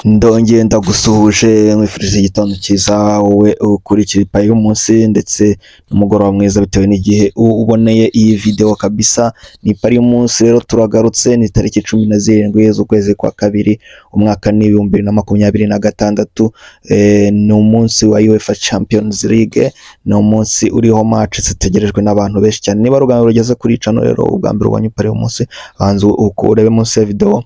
Ndongeye ndagusuhuje, nkwifurije igitondo cyiza wowe ukurikira ipari y'umunsi, ndetse n'umugoroba mwiza bitewe n'igihe uboneye iyi video kabisa. Ni ipari y'umunsi rero, turagarutse. Ni tariki 17 z'ukwezi kwa kabiri, umwaka ni 2026. Ni umunsi wa UEFA Champions League, ni umunsi uriho match zitegerejwe n'abantu benshi cyane. Niba ari ubwa mbere ugeze kuri channel rero, ubwa mbere ubonye ipari y'umunsi, banza urebe munsi ya video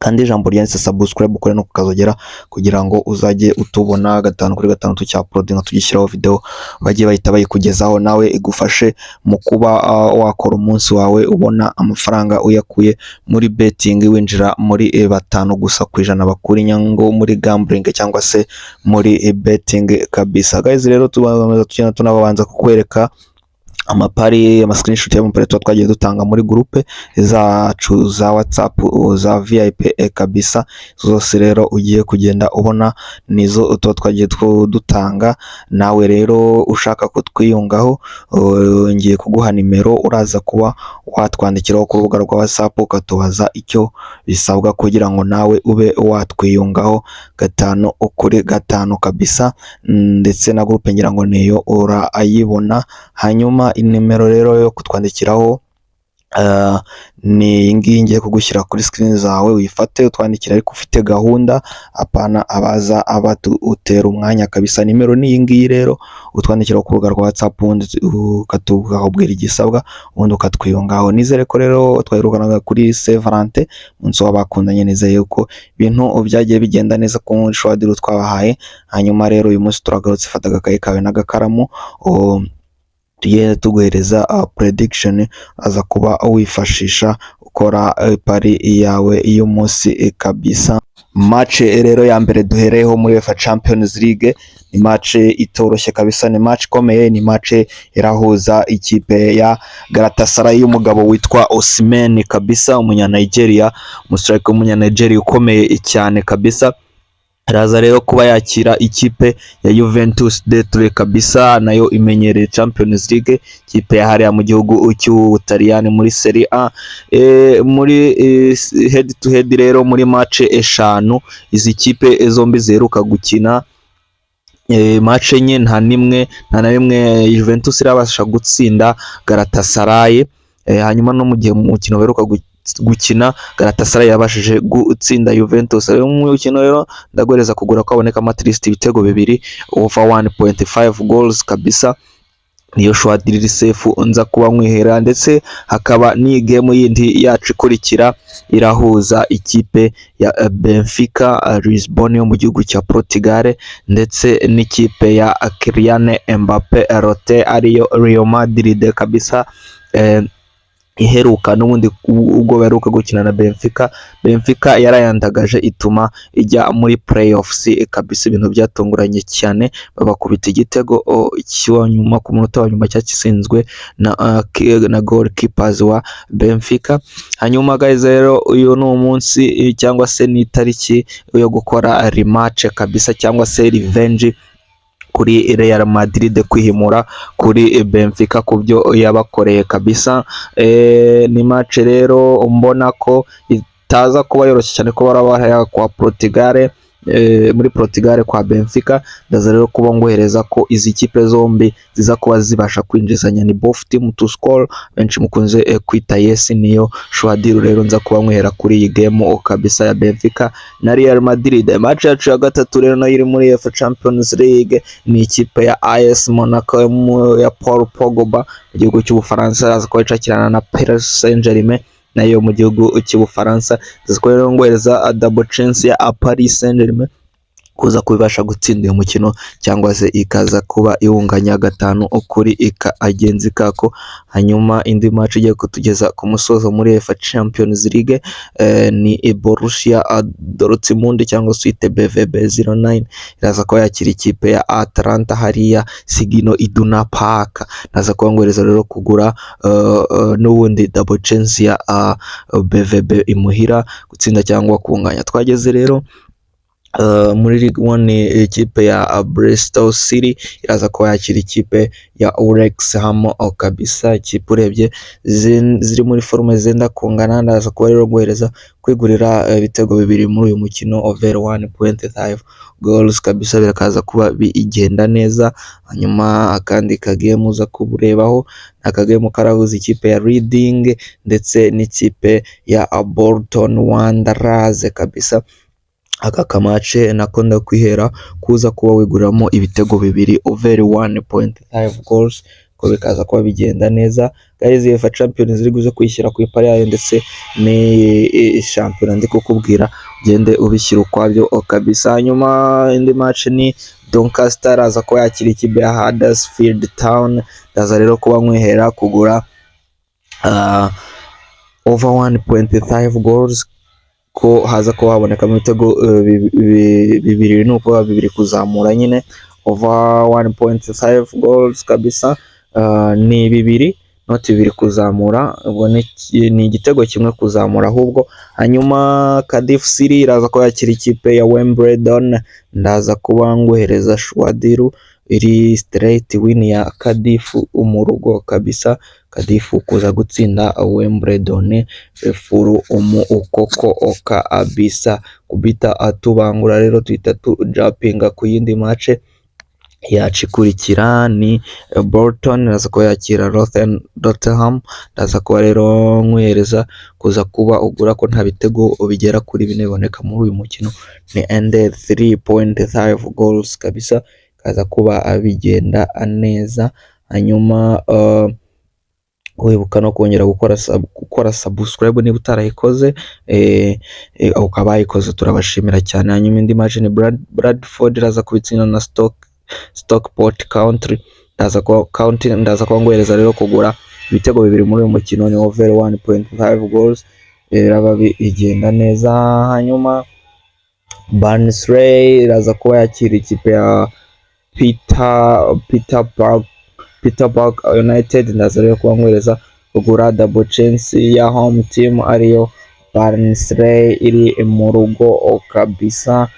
kandi ijambo ryanditse subscribe, ukore no kukazogera kugira ngo uzajye utubona gatanu kuri gatanu tucyauploadinga, tugishyiraho video bajye bahita bayikugezaho, nawe igufashe mu kuba wakora umunsi wawe ubona amafaranga uyakuye muri betting, winjira muri 5 gusa ku ijana bakura inyungu muri gambling cyangwa se muri betting kabisa. Guys, rero tubanza tugenda tunababanza kukwereka amapari, ama screenshot y'amapari tuba twagiye dutanga muri groupe zacu za WhatsApp za VIP kabisa. Zose rero ugiye kugenda ubona nizo tuba twagiye dutanga. Nawe rero ushaka kutwiyungaho, ngiye kuguha nimero uraza kuba watwandikiraho ku rubuga rwa WhatsApp, ukatubaza icyo bisabwa kugira ngo nawe ube watwiyungaho gatanu kuri gatanu kabisa. Ndetse na groupe ngira ngo niyo urayibona. Hanyuma inimero rero yo kutwandikiraho ni iyi ngiyi ngiye kugushyira kuri screen zawe, uyifate utwandikire, ariko ufite gahunda, apana abaza abatutera umwanya kabisa. Nimero ni iyi ngiyi rero, utwandikira ku rubuga rwa WhatsApp, ubundi ukatubwira igisabwa, ubundi ukatwiyungaho. Nizere ko rero twaherukanaga kuri Saint Valentin, umunsi w'abakundanye, nizeye ko ibintu byagiye bigenda neza ku shwadiro twabahaye. Hanyuma rero uyu munsi turagarutse, fata agakayi kawe n'agakaramu, tugende tuguhereza prediction aza kuba wifashisha ukora pari yawe y'umunsi kabisa. Match rero ya mbere duhereyeho muri UEFA Champions League ni match itoroshye kabisa, ni match ikomeye, ni match irahuza ikipe ya Galatasaray y'umugabo witwa Osimhen kabisa, umunya Nigeria, umustriker w'umunya Nigeria ukomeye cyane kabisa. Araza rero kuba yakira ikipe ya Juventus de Turin kabisa, nayo imenyereye Champions League, ikipe ya hariya mu gihugu cy'Ubutaliyani muri Serie A. Muri head to head rero, muri match eshanu izi kipe zombi ziheruka gukina, match enye, nta nimwe, nta na rimwe Juventus irabasha gutsinda Galatasaray. Hanyuma no mu gihe mu mukino baheruka gukina, Galatasaray yabashije gutsinda Juventus. Rero mu mukino rero ndaguhereza kugura ko habonekamo at least ibitego bibiri, over 1.5 goals kabisa, niyo choix iri safe nza kuba nkwihera. Ndetse hakaba n'iyi game yindi yacu ikurikira irahuza ikipe ya Benfica Lisbon yo mu gihugu cya Portugal ndetse n'ikipe ya Kylian Mbappe Rote, ariyo Real Madrid kabisa. Iheruka n'ubundi ubwo baheruka gukina na Benfica, Benfica yarayandagaje ituma ijya muri playoffs kabisa, ibintu byatunguranye cyane, babakubita igitego cya nyuma ku munota wa nyuma cyatsinzwe na goalkeepers wa Benfica. Hanyuma guys, rero uyu ni umunsi cyangwa se ni itariki yo gukora rematch kabisa, cyangwa se revenge kuri Real Madrid, kwihimura kuri Benfica ku byo yabakoreye kabisa. Ni match rero mbona ko itaza kuba yoroshye cyane ko baraba kwa Portugal, muri Portugal kwa Benfica. Ndaza rero kuba nguhereza ko izi kipe zombi ziza kuba zibasha kwinjizanya, ni both team to score benshi mukunze kwita yes, niyo choix rero nza kuba nkwihera kuri iyi game kabisa ya Benfica na Real Madrid. Match yacu ya gatatu rero nayo iri muri UEFA Champions League, ni ikipe ya AS Monaco ya Paul Pogba mu gihugu cy'Ubufaransa, araza kuba icakirana na Paris Saint-Germain nayo mu gihugu cy'Ubufaransa. Ndaza kuba rero nguhereza double chance ya Paris Saint-Germain kuza kubibasha gutsinda uyu mukino cyangwa se ikaza kuba iwunganya gatanu kuri agenzi kako. Hanyuma indi match igiye kutugeza ku musozo muri UEFA Champions League ni Borussia Dortmund cyangwa se uyite BVB 09, iraza kuba yakira ikipe ya Atalanta hariya Signal Iduna Park. Naza kuba nguhereza rero kugura n'ubundi double chance ya BVB imuhira gutsinda cyangwa kunganya. Twageze rero Muri League One ni ikipe ya Bristol City iraza kuba yakira ikipe ya Wrexham kabisa. Ikipe urebye ziri muri forme zenda kungana. Ndaza kuba rero guhereza kwigurira ibitego bibiri muri uyu mukino, over 1.5 goals kabisa, birakaza kuba bigenda neza. Hanyuma akandi kagame uza kuburebaho ni akagame karahuza ikipe ya Reading ndetse n'ikipe ya Bolton Wanderers kabisa. Aka kamatch nako ndakwihera kuza kuba wiguriramo ibitego bibiri, over 1.5 goals, ko bikaza kuba bigenda neza. Guys, UEFA Champions League uze kuyishyira ku ipari yayo, ndetse ni shampiyona ndi kukubwira ugende ubishyira ukwabyo kabisa. Hanyuma indi match ni Doncaster araza kuba yakira ikipe ya Huddersfield Town. Ndaza rero kuba nkwihera kugura over 1.5 goals, ko haza kuba habonekamo ibitego bibiri, ni ukuvuga bibiri kuzamura nyine, over 1.5 goals kabisa. Ni bibiri, not bibiri kuzamura, ubwo ni igitego kimwe kuzamura ahubwo. Hanyuma Cardiff City iraza kuba yakira ikipe ya Wimbledon. Ndaza kuba nguhereza sure deal iri straight win ya Cardiff mu rugo kabisa. Cardiff kuza gutsinda Wimbledon full umu ukoko kabisa, kubita atubangura. Rero tuhita tujapinga ku yindi match yacu ikurikira, ni Bolton iraza kuba yakira Rotherham. Ndaza kuba rero nkwihereza kuza kuba ugura ko nta bitego bigera kuri bine biboneka muri uyu mukino, ni under 3.5 goals kabisa, kaza kuba bigenda neza. Hanyuma wibuka no kongera gukora subscribe niba utarayikoze, ukaba wayikoze turabashimira cyane. Hanyuma indi match ni Bradford iraza kubitsinda na Stockport County. Ndaza kuba nguhereza rero kugura ibitego bibiri muri uyu mukino, ni over 1.5 goals, iraba bigenda neza. Hanyuma Barnsley iraza kuba yakira ikipe ya Peterborough United. Ndaza rero kuba nguhereza kugura double chance ya home team, ariyo Barnsley iri mu rugo kabisa.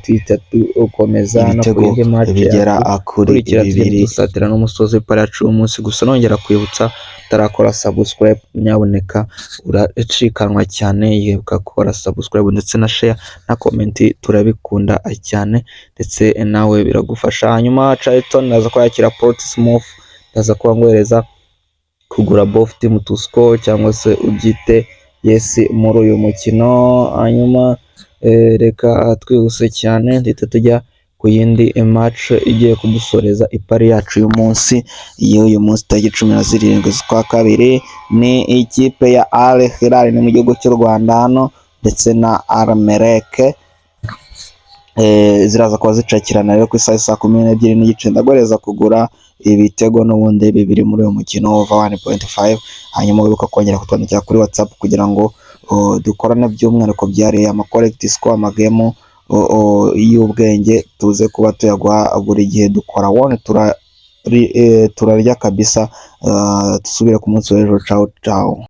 Tuhita dukomeza no ku Ibitego yindi match bigera yacu kuri ikurikira, tugenda bibiri. dusatira n'umusozi w'ipari yacu y'umunsi. Gusa nongera kwibutsa, utarakora subscribe, nyabuneka uracikanwa cyane, yibuka gukora subscribe ndetse na share na comment, turabikunda cyane ndetse nawe biragufasha. Hanyuma Charlton ndaza kuba yakira Portsmouth. Ndaza kuba nguhereza kugura both team to score cyangwa se ubyite yes muri uyu mukino. Hanyuma reka twihuse cyane duhita tujya ku yindi match igiye kudusoreza ipari yacu y'umunsi y'uyu munsi, tariki 17 z'ukwa kabiri. Ni ikipe ya Al Hilal, ni mu gihugu cy'u Rwanda hano, ndetse na Al Merrikh, ziraza kuba zicakirana rero ku isaha saa 12:30. Ndaguhereza kugura ibitego n'ubundi bibiri muri uyu mukino, over 1.5. Hanyuma wibuka kongera kutwandikira kuri WhatsApp kugira ngo dukorane by'umwihariko byariye ama correct score, amagame y'ubwenge tuze kuba tuyaguha buri gihe. Dukora wone turarya kabisa. Dusubire ku munsi w'ejo. Ciao ciao.